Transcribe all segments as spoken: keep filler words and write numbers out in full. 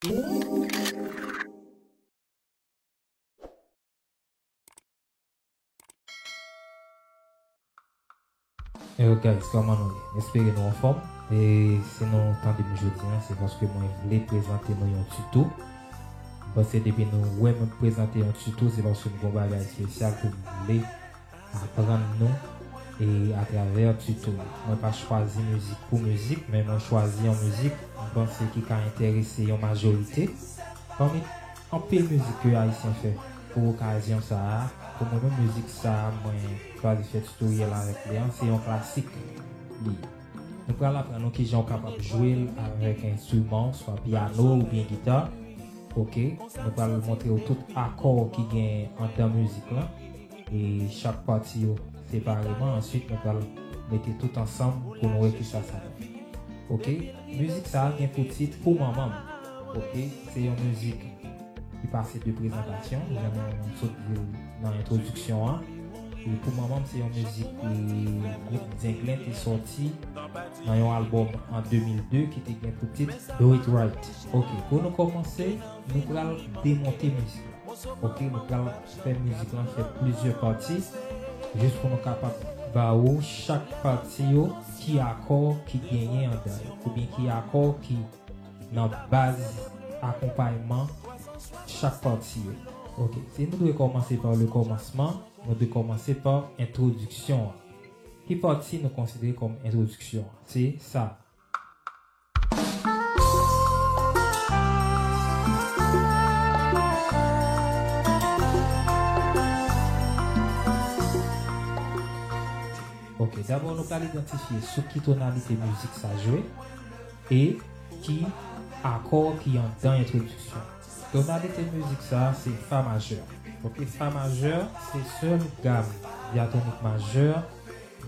Yo guys, kòman nou ye? M espere nou anfòm. E si nou tande m jodi a, se paske mwen vle prezante nou yon tuto. M panse depi nou wè mwen prezante yon tuto, se paske m gon bagay espesyal ke m vle aprann nou e atravè tuto a. Mwen pa chwazi mizik pou mizik, men mwen chwazi yon mizik m panse ki ka enterese yon majorite pami anpil mizik ke Ayisyen fè pou okazyon sa a. Pou mwen menm, mizik sa a mwen chwazi fè tutorial avèk li an, se yon klasik li ye. Nou pral aprann nou kijan w kapab jwe l avèk enstriman, swa pyano oubyen gita. Oke, nou pral montre w tout akò ki gen anndan mizik lan e chak pati yo separeman. Answit, nou pral mete tout ansanm pou nou wè kisa sa donn. Oke, mizik sa a gen pou tit Pou Manman m. Oke, se yon mizik ki pase de prezantasyon, jan nou sot di l nan entwodiksyon an. E Pou Manman m se yon mizik ke gwoup Zenglen te sòti nan yon albòm an de mil de ki te gen pou tit Do It Right. Oke, pou nou kòmanse, nou pral demonte mizik la. Oke, nou pral fè mizik lan fè plizyè pati, jis pou nou kapab ba ou chak pati yo, ki akò ki genyen anndan yo, oubyen ki akò ki nan baz akonpayman chak pati yo. Oke, si nou dwe kòmanse pa le kòmansman, nou dwe kòmanse pa entwodiksyon an. Ki pati nou konsidere kòm entwodiksyon an? Se sa. Ok, dabò nou pral idantifye sou ki tonalite mizik sa jwe e ki akò ki anndan entwodiksyon. Tonalite mizik sa se fa majè. Ok, fa majè se sèl gam dyatonik majè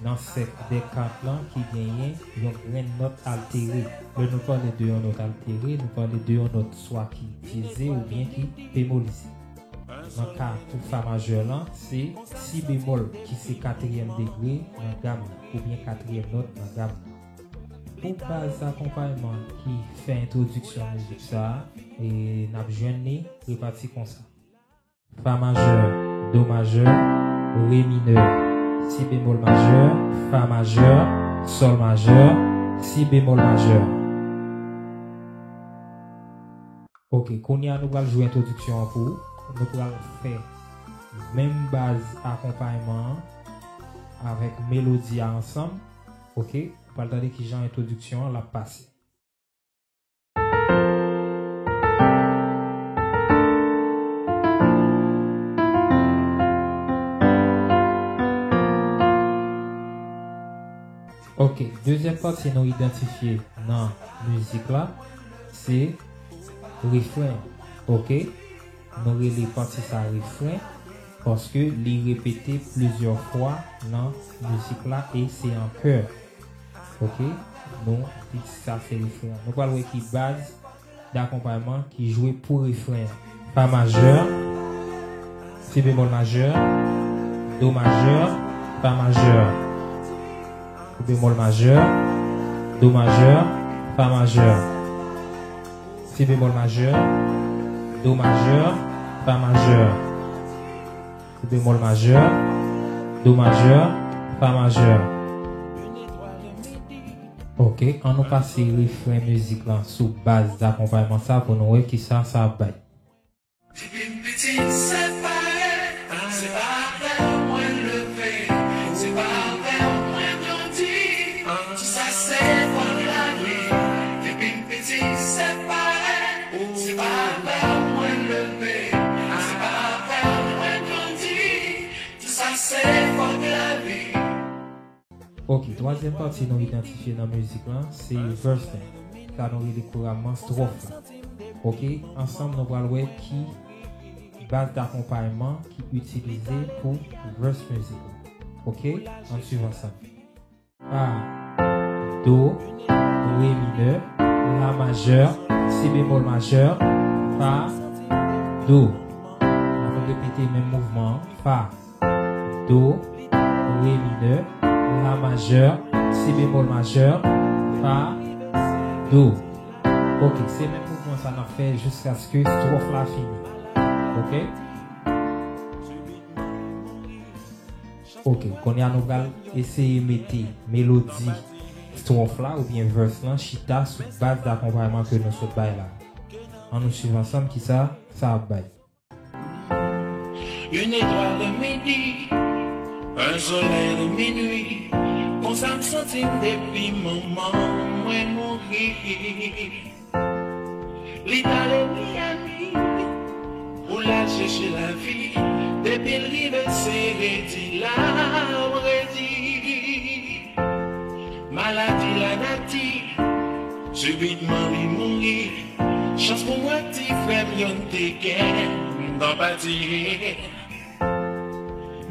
nan sèk dè kat lan ki genyen yon grenn nòt altere. Lè nou pale de yon nòt altere, nou pale de yon nòt swa ki dyeze oubyen ki bemolize. Nan ka pou fa majè lan, se si bemòl ki se katriyèm degre nan gam nan, oubyen katriyèm nòt nan gam nan. Pou baz akonpayman ki fè entwodiksyon mizik sa a, e n ap jwenn li repati konsa. Fa majè, do majè, re minè, si bemòl majè, fa majè, sòl majè, si bemòl majè. Ok, kounye a nou pral jwe entwodiksyon an pou ou. Nou pral fè menm baz akonpayman an avèk melodi a ansanm. Ok, nou pral tande kijan entwodiksyon an l ap pase. Ok, dezyèm pati nou idantifye nan mizik la, se refren. Ok, nou rele pati sa refren paske li repete plizyè fwa nan mizik la e se an kè. Ok, nou di sa se refren an. Nou pral wè ki baz dakonpayman ki jwe pou refren an. Fa majè, si bemòl majè, do majè, fa majè, si bemòl majè, do majè, fa majè, si bemòl majè, do majè, fa majè, si bemòl majè, do majè, fa majè. Ok, an nou pase refren mizik lan sou baz dakonpayman sa pou nou wè kisa sa ap bay. Depi m piti, se pa, se pa avè w mwen leve, se pa avè w mwen grandi, tout sa se fòt lavi. Depi m piti, se pa, se pa avè w mwen leve, se pa avè w mwen grandi, tout sa se fòt lavi. Ok, twazyèm pati nou idantifye nan mizik lan, se verse lan. Sa nou rele kouramman stwòf la. Ok, ansanm nou pral wè ki baz dakonpayman ki itilize pou verse mizik lan. Ok, ann swiv ansanm. Fa, do, re minè, la majè, si bemòl majè, fa, do. N ap repete menm mouvman an. Fa, do, re minè, la majè, si bemòl majè, fa, do. Ok, se menm mouvman sa n Fè jiskaske stwòf la fini. Oke? Oke, kounye a nou pral eseye mete melodi stwòf la oubyen verse lan chita sou baz dakonpayman ke nou sot bay la. Ann nou swiv ansanm kisa sa ap bay. Une étoile de midi, un soleil de minuit. Konsa m santi m depi manman mwen mouri. Li t ale Miami pou l al chèche lavi. Depi l rive se redi l ap redi. Maladi lanati, sibitman li mouri. Chans pou mwen ti frè m youn te gen m t ap pati.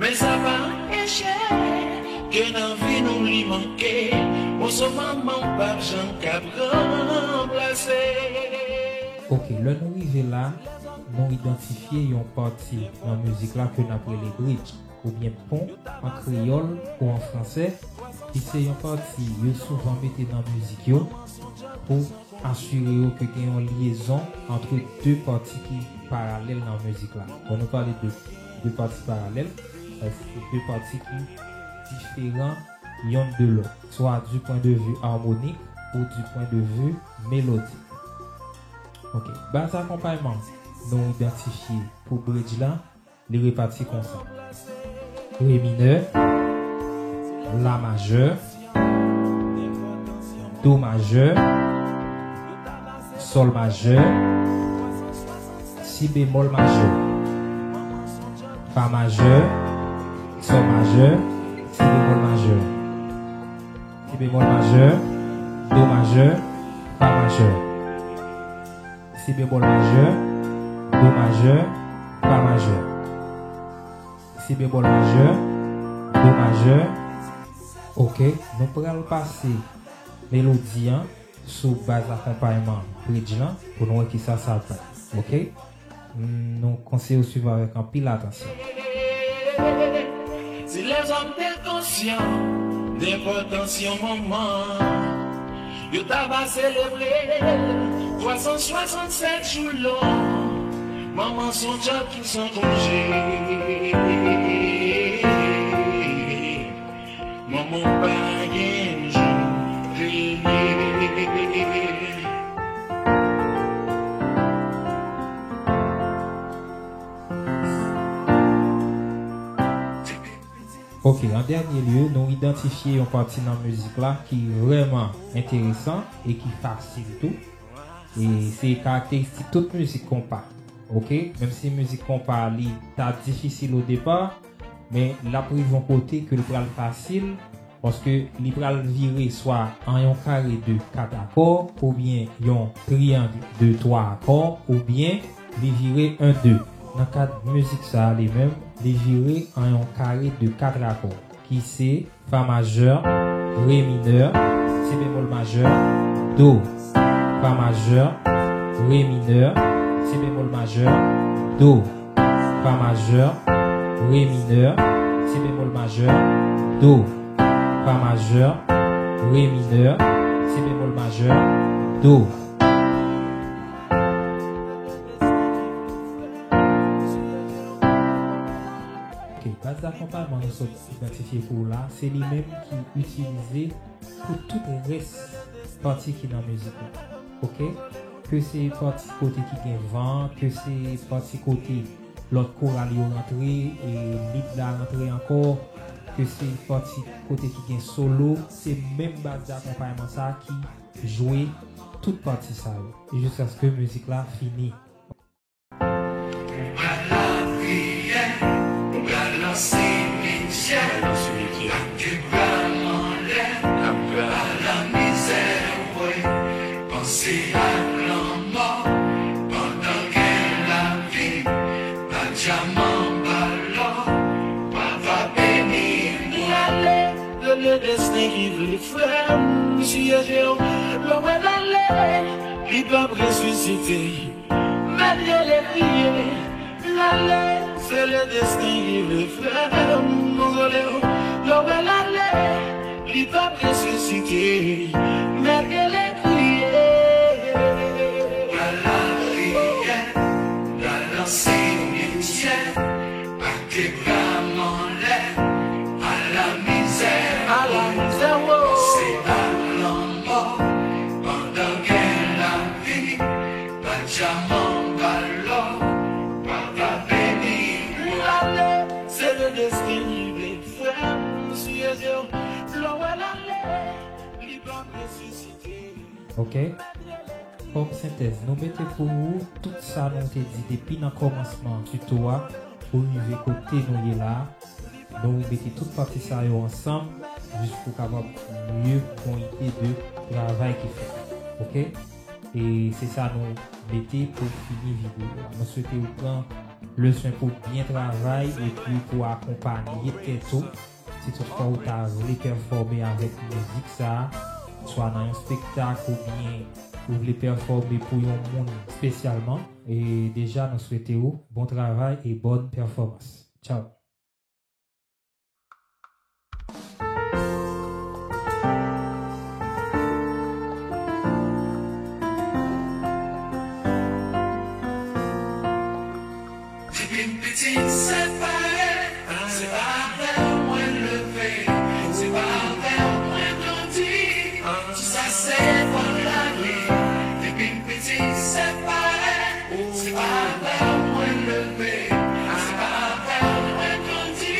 Men sa pa anpeche ke nan vi nou li manke moso manman w p ap janm kab ranplase. Oke, lè nou rive la, nou idantifye yon pati nan mizik la ke n ap rele bridge, oubyen pon an kreyòl ou an fransè, ki se yon pati yo souvan mete nan mizik yo pou asire yo ke gen yon lyezon ant de pati ki paralèl nan mizik la. Lè nou pale de de pati paralèl, se de pati ki diferan yonn de lòt, swa du pwen de vi armonik ou du pwen de vi melodik. Oke, baz akonpayman nou idantifye pou bridge la, li repati konsa. Re minè, la majè, do majè, sòl majè, si bemòl majè, fa majè, sòl majè, si bemòl majè, si bemòl majè, do majè, fa majè, si bemòl majè, do majè, fa majè, si bemòl majè, do majè. Oke, nou pral pase melodi an sou baz akonpayman bridge lan pou nou wè kisa sa bay. Oke? Nou konseye w swiv avèk anpil atansyon. Si lèzòm te konsyan de enpòtans yon manman, yo ta va selebre l twa san swasannsèt jou long. Manman s on djòb ki san konje. Manman pa gen jou rele. Oke, an dènye lye, nou idantifye yon pati nan mizik la ki vrèman enteresan e ki fasil tou. E se karakteristik tout mizik konpa. Oke? Menm si mizik konpa li ta difisil o depa, men l ap rive yon kote ke l pral fasil, paske li pral vire swa an yon kare de kat akò, oubyen yon triyang de twa akò, oubyen li vire en de. Nan kad mizik sa a li menm, li vire an yon kare de kat akò, ki se fa majè, re minè, si bemòl majè, do, fa majè, re minè, si bemòl majè, do, fa majè, re minè, si bemòl majè, do, fa majè, re minè, si bemòl majè, do. Oke, baz akonpayman nou sot idantifye pou w la, se li menm ki itilize pou tout rès pati ki nan mizik la. Oke? Ke se pati kote ki gen van, ke se pati kote lòt koral yo rantre, e lead la rantre ankò, ke se pati kote ki gen solo, se menm baz akonpayman sa a ki jwe tout pati sa yo, jiskaske mizik la fini. Ou pral lapriyè, ou pral nan simityè, ak de bra anlè, pa lamizè, woy, panse ak lanmò, pandan gen lavi, pa dyaman, pa lò, papa beni nou. Rele, rele desten ki vle frè m, siyeje w, lè w wè l ale, li p ap resisite. Mèt rele kriye, l ale, se le desten ki vle frè m, mozole w, lè w wè l ale, li p ap resisite. Mèt rele kriye. Dyaman ba lò, papa beni. L ale, se le desten ki vle frè m, si Dye vle, lè w wè l ale, li p ap resisite. Ok. Kòm sentèz, nou mete pou ou tout sa nou te di depi nan kòmansman tito a pou rive kote nou ye la a. Nou mete tout pati sa yo ansanm jis pou kapab mye pran ide de travay ki fèt. Ok? E se sa nou mete pou fini videyo a. Nou swete ou pran leswen pou byen travay epi pou akonpanye tèt ou. Si toutfwa ou ta vle pèfòme avèk mizik sa a, swa nan yon spektak oubyen ou vle pèfòme pou yon moun espesyalman, e deja nou swete ou bon travay e bòn pèfòmans. Tchao. Depi m piti, se pa Se pa avè w mwen leve, se pa avè w mwen grandi. Tout sa se fòt lavi. Depi m piti, se pa, se pa avè w mwen leve, se pa avè w mwen grandi.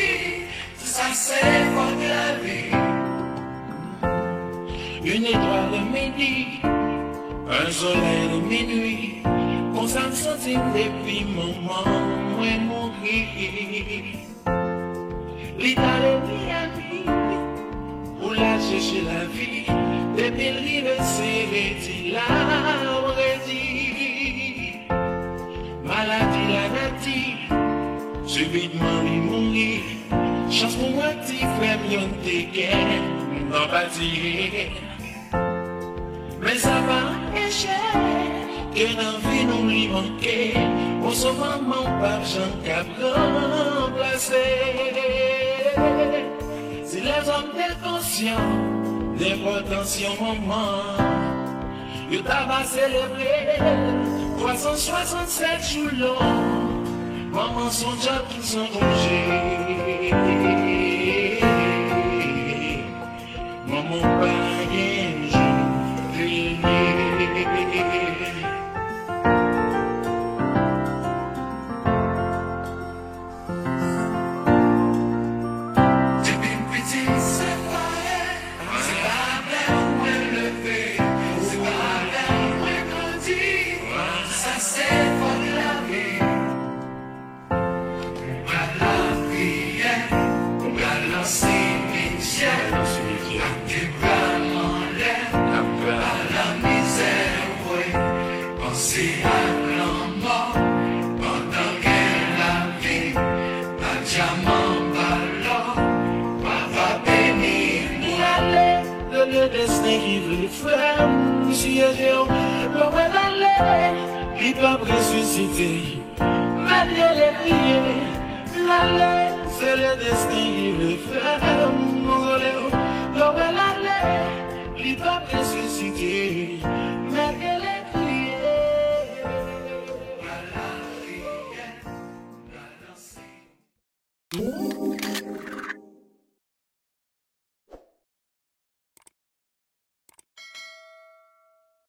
Tout sa se fòt lavi. Une étoile de midi, un soleil de minuit. Konsa m santi m depi manman mwen mouri. Li t ale Miami pou l al chèche lavi. Depi l rive, se redi l ap redi. Maladi lanati, sibitman li mouri. Chans pou mwen, ti frè m youn te gen nan pati. Men sa pa anpeche ke nan vi nou li manke yon sòl manman w p ap janm kab ranplase. Si lèzòm te konsyan de lenpòtans yon manman, yo ta va selebre l twa san swasannsèt jou long. Manman s on djab ki san konje. Manman pa gen jou fini. Depi m piti, se pa, se pa avè w mwen leve, se pa avè w mwen grandi. Sa se fòt lavi. Pral lapriyè, pral nan simityè, ak de bra m anlè, pa lamizè, woy, panse ak lanmò, pandan gen lavi, pa dyaman, pa lò, papa beni m. Li ale, se le desten ki vle frè m, si Dye vle, lè w wè l ale, li p ap resisite. Mèt rele priye, l ale, se le desten ki vle frè m, konzole w, lè w wè l ale, li p ap resisite.